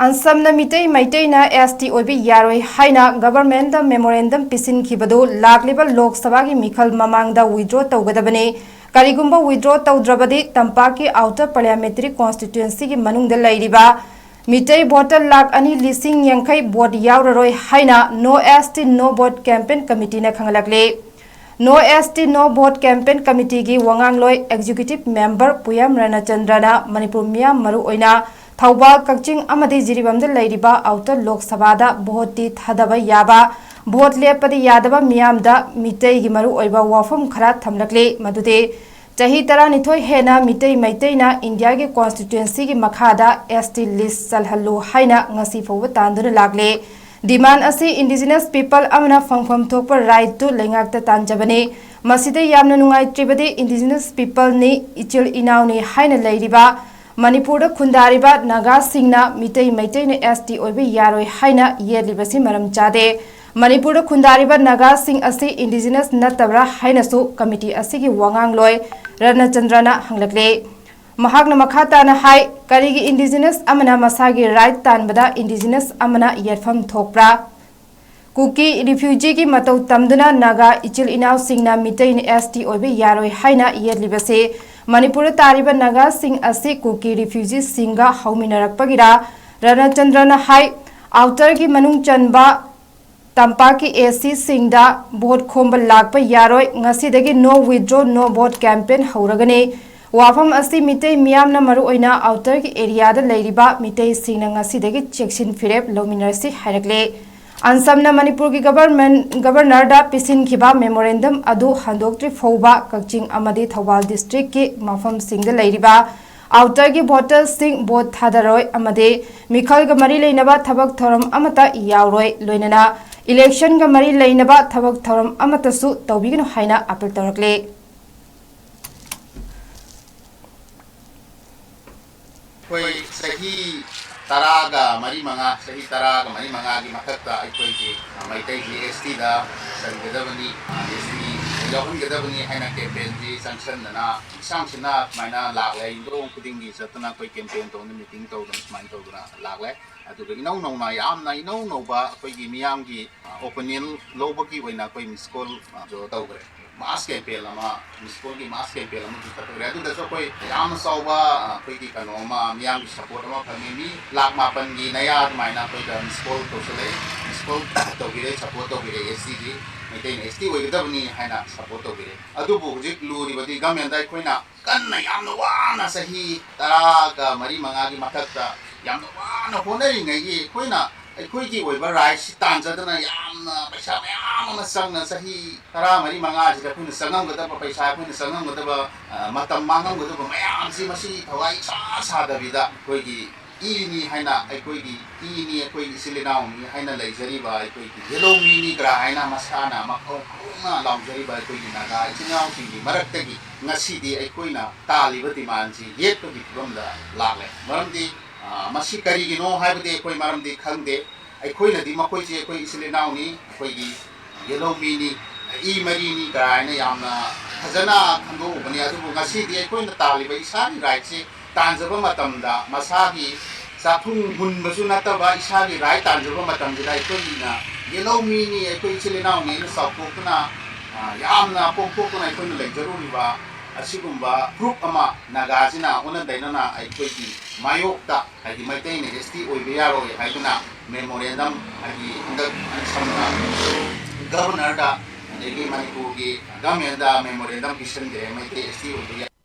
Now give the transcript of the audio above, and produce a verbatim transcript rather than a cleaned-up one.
ꯑꯟꯁꯝꯅ Meitei ꯃꯩꯇꯩꯅ S T ꯑꯣꯏꯕ ꯌꯥꯔꯣꯏ ꯍꯥꯏꯅ ꯒꯕꯔꯃꯦꯟꯗ ꯃꯦꯃꯣꯔꯦꯟꯗꯝ ꯄꯤꯁꯤꯟꯈꯤꯕꯗꯨ ꯂꯥꯛꯂꯤꯕ ꯂꯣꯛ ꯁꯚꯥꯒꯤ ꯃꯤꯈꯜ ꯃꯃꯥꯡꯗ withdraw ꯇꯧꯒꯗꯕꯅꯤ꯫ ꯀꯔꯤꯒꯨꯝꯕ withdraw ꯇꯧꯗ꯭ꯔꯕꯗꯤ ꯇꯝꯄꯥꯛꯀꯤ outer parliamentary constituencyꯒꯤ ꯃꯅꯨꯡꯗ ꯂꯩꯔꯤꯕ ꯃꯤꯇꯩ voter ꯂꯥꯈ ꯑꯅꯤ ꯂꯤꯁꯤꯡ ꯌꯥꯡꯈꯩ vote ꯌꯥꯎꯔꯔꯣꯏ ꯍꯥꯏꯅ No S T No Vote campaign committeeꯅ ꯈꯪꯍꯜꯂꯛꯂꯤ꯫ No S T No Vote campaign committeeꯒꯤ ꯋꯥꯉꯥꯡꯂꯣꯏ executive member ꯄꯨꯌꯥꯝ ꯔꯅꯆꯟꯗ꯭ꯔꯅ Manipur ꯃꯤꯌꯥꯝ, ꯃꯔꯨ ꯑꯣꯏꯅ ꯊꯧꯕꯥꯜ, ꯀꯛꯆꯤꯡ ꯑꯃꯗꯤ ꯖꯤꯔꯤꯕꯥꯝꯗ ꯂꯩꯔꯤꯕ outer ꯂꯣꯛ ꯁꯚꯥꯗ voteꯇꯤ ꯊꯥꯗꯕ ꯌꯥꯕ, vote ꯂꯦꯞꯄꯗꯤ ꯌꯥꯗꯕ ꯃꯤꯌꯥꯝꯗ ꯃꯤꯇꯩꯒꯤ ꯃꯔꯨ ꯑꯣꯏꯕ ꯋꯥꯐꯝ ꯈꯔ ꯊꯝꯂꯛꯂꯤ꯫ ꯃꯗꯨꯗꯤ ꯆꯍꯤ ꯇꯔꯥꯅꯤꯊꯣꯏ ꯍꯦꯟꯅ ꯃꯤꯇꯩ ꯃꯩꯇꯩꯅ ꯏꯟꯗꯤꯌꯥꯒꯤ constituencyꯒꯤ ꯃꯈꯥꯗ S T list ꯆꯜꯍꯜꯂꯨ ꯍꯥꯏꯅ ꯉꯁꯤ ꯐꯥꯎꯕ ꯇꯥꯟꯗꯨꯅ ꯂꯥꯛꯂꯤ꯫ Demand ꯑꯁꯤ indigenous people ꯑꯃꯅ ꯐꯪꯐꯝ ꯊꯣꯛꯄ rightꯇꯨ ꯂꯩꯉꯥꯛꯇ ꯇꯥꯟꯖꯕꯅꯤ꯫ ꯃꯁꯤꯗ ꯌꯥꯝꯅ ꯅꯨꯡꯉꯥꯏꯇ꯭ꯔꯤꯕꯗꯤ indigenous peopleꯅꯤ, ꯏꯆꯤꯜ ꯏꯅꯥꯎꯅꯤ ꯍꯥꯏꯅ ꯂꯩꯔꯤꯕ ꯃꯅꯤꯄꯨꯔꯗ ꯈꯨꯟꯗꯥꯔꯤꯕ ꯅꯥꯒꯥꯁꯤꯡꯅ ꯃꯤꯇꯩ ꯃꯩꯇꯩꯅ S T ꯑꯣꯏꯕ ꯌꯥꯔꯣꯏ ꯍꯥꯏꯅ ꯌꯦꯠꯂꯤꯕꯁꯤ ꯃꯔꯝ ꯆꯥꯗꯦ꯫ ꯃꯅꯤꯄꯨꯔꯗ ꯈꯨꯟꯗꯥꯔꯤꯕ ꯅꯥꯒꯥꯁꯤꯡ ꯑꯁꯤ indigenous ꯅꯠꯇꯕ꯭ꯔꯥ ꯍꯥꯏꯅꯁꯨ committee ꯑꯁꯤꯒꯤ ꯋꯥꯉꯥꯡꯂꯣꯏ ꯔꯅꯆꯟꯗ꯭ꯔꯅ ꯍꯪꯂꯛꯂꯤ꯫ ꯃꯍꯥꯛꯅ ꯃꯈꯥ ꯇꯥꯅ ꯍꯥꯏ, ꯀꯔꯤꯒꯤ indigenous ꯑꯃꯅ ꯃꯁꯥꯒꯤ right ꯇꯥꯟꯕꯗ indigenous ꯑꯃꯅ ꯌꯦꯠꯐꯝ ꯊꯣꯛꯄ꯭ꯔꯥ? ꯀꯨꯀꯤ refugeeꯒꯤ ꯃꯇꯧ ꯇꯝꯗꯨꯅ ꯅꯥꯒꯥ ꯏꯆꯤꯜ ꯏꯅꯥꯎꯁꯤꯡꯅ ꯃꯤꯇꯩꯅ S T ꯑꯣꯏꯕ ꯌꯥꯔꯣꯏ ꯍꯥꯏꯅ ꯌꯦꯠꯂꯤꯕꯁꯤ ꯃꯅꯤꯄꯨꯔꯗ ꯇꯥꯔꯤꯕ ꯅꯥꯒꯥꯁꯤꯡ ꯑꯁꯤ ꯀꯨꯀꯤ refugeeꯁꯤꯡꯒ ꯍꯧꯃꯤꯟꯅꯔꯛꯄꯒꯤꯔꯥ? ꯔꯅꯆꯟꯗ꯭ꯔꯅ ꯍꯥꯏ, outerꯒꯤ ꯃꯅꯨꯡ ꯆꯟꯕ ꯇꯝꯄꯥꯛꯀꯤ SCꯁꯤꯡꯗ vote ꯈꯣꯝꯕ ꯂꯥꯛꯄ ꯌꯥꯔꯣꯏ꯫ ꯉꯁꯤꯗꯒꯤ No Withdraw No Vote campaign ꯍꯧꯔꯒꯅꯤ꯫ ꯋꯥꯐꯝ ꯑꯁꯤ ꯃꯤꯇꯩ ꯃꯤꯌꯥꯝꯅ, ꯃꯔꯨꯑꯣꯏꯅ outerꯒꯤ areaꯗ ꯂꯩꯔꯤꯕ ꯃꯤꯇꯩꯁꯤꯡꯅ ꯉꯁꯤꯗꯒꯤ ꯆꯦꯛꯁꯤꯟ ꯐꯤꯔꯦꯞ ꯂꯧꯃꯤꯟꯅꯔꯁꯤ ꯍꯥꯏꯔꯛꯂꯦ꯫ ꯑꯟꯁꯝꯅ ꯃꯅꯤꯄꯨꯔꯒꯤ government, governorꯗ ꯄꯤꯁꯤꯟꯈꯤꯕ memorandum ꯑꯗꯨ ꯍꯟꯗꯣꯛꯇ꯭ꯔꯤ ꯐꯥꯎꯕ ꯀꯛꯆꯤꯡ ꯑꯃꯗꯤ ꯊꯧꯕꯥꯜ districtꯀꯤ ꯃꯐꯝꯁꯤꯡꯗ ꯂꯩꯔꯤꯕ outerꯒꯤ voterꯁꯤꯡ vote ꯊꯥꯗꯔꯣꯏ ꯑꯃꯗꯤ ꯃꯤꯈꯜꯒ ꯃꯔꯤ ꯂꯩꯅꯕ ꯊꯕꯛ ꯊꯧꯔꯝ ꯑꯃꯠꯇ ꯌꯥꯎꯔꯣꯏ, ꯂꯣꯏꯅꯅ electionꯒ ꯃꯔꯤ ꯂꯩꯅꯕ ꯊꯕꯛ ꯊꯧꯔꯝ ꯑꯃꯠꯇꯁꯨ ꯇꯧꯕꯤꯒꯅꯨ ꯍꯥꯏꯅ appeal ꯇꯧꯔꯛꯂꯦ꯫ ꯑꯩꯈꯣꯏ ꯆꯍꯤ ꯇꯔꯥꯒ ꯃꯔꯤ ꯃꯉꯥ, ꯆꯍꯤ ꯇꯔꯥꯒ ꯃꯔꯤ ꯃꯉꯥꯒꯤ ꯃꯊꯛꯇ ꯑꯩꯈꯣꯏꯒꯤ, ꯑ, ꯃꯩꯇꯩꯒꯤ STꯗ ꯆꯟꯒꯗꯕꯅꯤ, ꯑ, ST ꯌꯥꯎꯍꯟꯒꯗꯕꯅꯤ ꯍꯥꯏꯅ campaignꯁꯤ ꯆꯪꯁꯟꯗꯅ, ꯏꯁꯥꯡ ꯁꯤꯟꯅ ꯁꯨꯃꯥꯏꯅ ꯂꯥꯛꯂꯦ꯫ ꯌꯨꯝꯊꯣꯡ ꯈꯨꯗꯤꯡꯒꯤ ꯆꯠꯇꯅ ꯑꯩꯈꯣꯏ campaign ꯇꯧꯗꯅ, meeting ꯇꯧꯗꯅ ꯁꯨꯃꯥꯏꯅ ꯇꯧꯗꯅ ꯂꯥꯛꯂꯦ꯫ ꯑꯗꯨꯒ ꯏꯅꯧ ꯅꯧꯅ, ꯌꯥꯝꯅ ꯏꯅꯧ ꯅꯧꯕ ꯑꯩꯈꯣꯏꯒꯤ ꯃꯤꯌꯥꯝꯒꯤ ꯑꯣꯄꯤꯅꯤꯌꯟ ꯂꯧꯕꯒꯤ ꯑꯣꯏꯅ ꯑꯩꯈꯣꯏ ꯃꯤꯁ ꯀꯣꯜ ꯇꯧꯈ꯭ꯔꯦ꯫ ꯃꯥꯁ ꯀꯦꯝꯄꯦꯟ ꯑꯃ, ꯃꯤꯁ ꯀꯣꯜꯒꯤ ꯃꯥꯁ ꯀꯦꯝꯄꯦꯟ ꯑꯃꯁꯨ ꯆꯠꯊꯈ꯭ꯔꯦ꯫ ꯑꯗꯨꯗꯁꯨ ꯑꯩꯈꯣꯏ ꯌꯥꯝꯅ ꯆꯥꯎꯕ ꯑꯩꯈꯣꯏꯒꯤ ꯀꯩꯅꯣ ꯑꯃ, ꯃꯤꯌꯥꯝꯒꯤ ꯁꯄꯣꯔꯠ ꯑꯃ ꯐꯪꯉꯤ꯫ ꯃꯤ ꯂꯥꯛ ꯃꯥꯄꯟꯒꯤ ꯅꯌꯥ ꯑꯗꯨꯃꯥꯏꯅ ꯑꯩꯈꯣꯏꯗ ꯃꯤꯁ ꯀꯣꯜ ꯇꯧꯁꯜꯂꯛꯏ, ꯃꯤꯁ ꯀꯣꯜ ꯇꯧꯕꯤꯔꯛꯏ, ꯁꯄꯣꯔꯠ ꯇꯧꯕꯤꯔꯛꯏ꯫ ꯑꯦꯁ ꯇꯤꯒꯤ, ꯃꯩꯇꯩꯅ ꯑꯦꯁ ꯇꯤ ꯑꯣꯏꯒꯗꯕꯅꯤ ꯍꯥꯏꯅ ꯁꯄꯣꯔꯠ ꯇꯧꯕꯤꯔꯛꯏ꯫ ꯑꯗꯨꯕꯨ ꯍꯧꯖꯤꯛ ꯂꯨꯔꯤꯕꯗꯤ ꯒꯃꯦꯟꯗ ꯑꯩꯈꯣꯏꯅ ꯀꯟꯅ ꯌꯥꯝꯅ ꯋꯥꯅ ꯆꯍꯤ ꯇꯔꯥꯒ ꯃꯔꯤ ꯃꯉꯥꯒꯤ ꯃꯊꯛꯇ ꯌꯥꯝꯅ ꯋꯥꯅ ꯍꯣꯠꯅꯔꯤꯉꯩꯒꯤ ꯑꯩꯈꯣꯏꯅ ꯑꯩꯈꯣꯏꯒꯤ ꯑꯣꯏꯕ ꯔꯥꯏꯠꯁꯤ ꯇꯥꯟꯖꯗꯅ ꯌꯥꯝꯅ ꯄꯩꯁꯥ ꯃꯌꯥꯝ ꯑꯃ ꯆꯪꯅ ꯆꯍꯤ ꯇꯔꯥ ꯃꯔꯤ ꯃꯉꯥꯁꯤꯗ ꯑꯩꯈꯣꯏꯅ ꯆꯪꯉꯝꯒꯗꯕ ꯄꯩꯁꯥ, ꯑꯩꯈꯣꯏꯅ ꯆꯪꯉꯝꯒꯗꯕ, ꯑ, ꯃꯇꯝ ꯃꯥꯡꯉꯝꯒꯗꯕ ꯃꯌꯥꯝꯁꯤ ꯃꯁꯤ ꯊꯋꯥꯏ ꯏꯁꯥ ꯁꯥꯗꯕꯤꯗ ꯑꯩꯈꯣꯏꯒꯤ ꯏꯅꯤ ꯍꯥꯏꯅ, ꯑꯩꯈꯣꯏꯒꯤ ꯏꯅꯤ, ꯑꯩꯈꯣꯏꯒꯤ ꯏꯆꯤꯜ ꯏꯅꯥꯎꯅꯤ ꯍꯥꯏꯅ ꯂꯩꯖꯔꯤꯕ, ꯑꯩꯈꯣꯏꯒꯤ ꯌꯦꯜꯍꯧ ꯃꯤꯅꯤ ꯀꯔꯥ ꯍꯥꯏꯅ ꯃꯁꯥꯅ ꯃꯈꯧ ꯈꯣꯡꯅ ꯂꯥꯎꯖꯔꯤꯕ ꯑꯩꯈꯣꯏꯒꯤ ꯅꯥꯒꯥ ꯏꯆꯤꯜ ꯏꯅꯥꯎꯁꯤꯡꯒꯤ ꯃꯔꯛꯇꯒꯤ ꯉꯁꯤꯗꯤ ꯑꯩꯈꯣꯏꯅ ꯇꯥꯜꯂꯤꯕ ꯗꯤꯃꯥꯟꯁꯤ ꯌꯦꯠꯄꯒꯤ ꯐꯤꯕꯝꯗ ꯂꯥꯛꯂꯦ꯫ ꯃꯔꯝꯗꯤ, ꯑ, ꯃꯁꯤ ꯀꯔꯤꯒꯤꯅꯣ ꯍꯥꯏꯕꯗꯤ ꯑꯩꯈꯣꯏ ꯃꯔꯝꯗꯤ ꯈꯪꯗꯦ꯫ ꯑꯩꯈꯣꯏꯅꯗꯤ ꯃꯈꯣꯏꯁꯦ ꯑꯩꯈꯣꯏ ꯏꯆꯤꯜ ꯏꯅꯥꯎꯅꯤ, ꯑꯩꯈꯣꯏꯒꯤ ꯌꯦꯜꯍꯧ ꯃꯤꯅꯤ, ꯏ ꯃꯔꯤꯅꯤ ꯀꯥꯏꯅ ꯌꯥꯝꯅ ꯐꯖꯅ ꯈꯟꯗꯣꯛꯎꯕꯅꯤ꯫ ꯑꯗꯨꯕꯨ ꯉꯁꯤꯗꯤ ꯑꯩꯈꯣꯏꯅ ꯇꯥꯜꯂꯤꯕ ꯏꯁꯥꯒꯤ ꯔꯥꯏꯠꯁꯤ ꯇꯥꯟꯖꯕ ꯃꯇꯝꯗ, ꯃꯁꯥꯒꯤ ꯆꯥꯛꯈꯨꯝ ꯍꯨꯟꯕꯁꯨ ꯅꯠꯇꯕ ꯏꯁꯥꯒꯤ ꯔꯥꯏꯠ ꯇꯥꯟꯖꯕ ꯃꯇꯝꯁꯤꯗ ꯑꯩꯈꯣꯏꯅ ꯌꯦꯜꯍꯧ ꯃꯤꯅꯤ, ꯑꯩꯈꯣꯏ ꯏꯆꯤꯜ ꯏꯅꯥꯎꯅꯤ ꯍꯥꯏꯅ ꯆꯥꯎꯊꯣꯛꯇꯨꯅ, ꯑ, ꯌꯥꯝꯅ ꯄꯣꯝꯊꯣꯛꯇꯨꯅ ꯑꯩꯈꯣꯏꯅ ꯂꯩꯖꯔꯨꯔꯤꯕ ꯑꯁꯤꯒꯨꯝꯕ ꯒ꯭ꯔꯨꯞ ꯑꯃ ꯅꯥꯒꯥꯁꯤꯅ ꯑꯣꯟꯅ ꯇꯩꯅꯅ ꯑꯩꯈꯣꯏꯒꯤ ꯃꯥꯌꯣꯛꯇ, ꯍꯥꯏꯗꯤ ꯃꯩꯇꯩꯅ ꯑꯦꯁ ꯇꯤ ꯑꯣꯏꯕ ꯌꯥꯔꯣꯏ ꯍꯥꯏꯗꯨꯅ ꯃꯦꯃꯣꯔꯦꯟꯗꯝ, ꯍꯥꯏꯗꯤ ꯍꯟꯗꯛ ꯁꯝꯅ ꯒꯕꯔꯅꯔꯗ ꯑꯗꯒꯤ ꯃꯅꯤꯄꯨꯔꯒꯤ ꯒꯃꯦꯟꯗ ꯃꯦꯃꯣꯔꯦꯟꯗꯝ ꯄꯤꯁꯤꯟꯈ꯭ꯔꯦ, ꯃꯩꯇꯩ ꯑꯦꯁ ꯇꯤ ꯑꯣꯏꯕ ꯌꯥ-,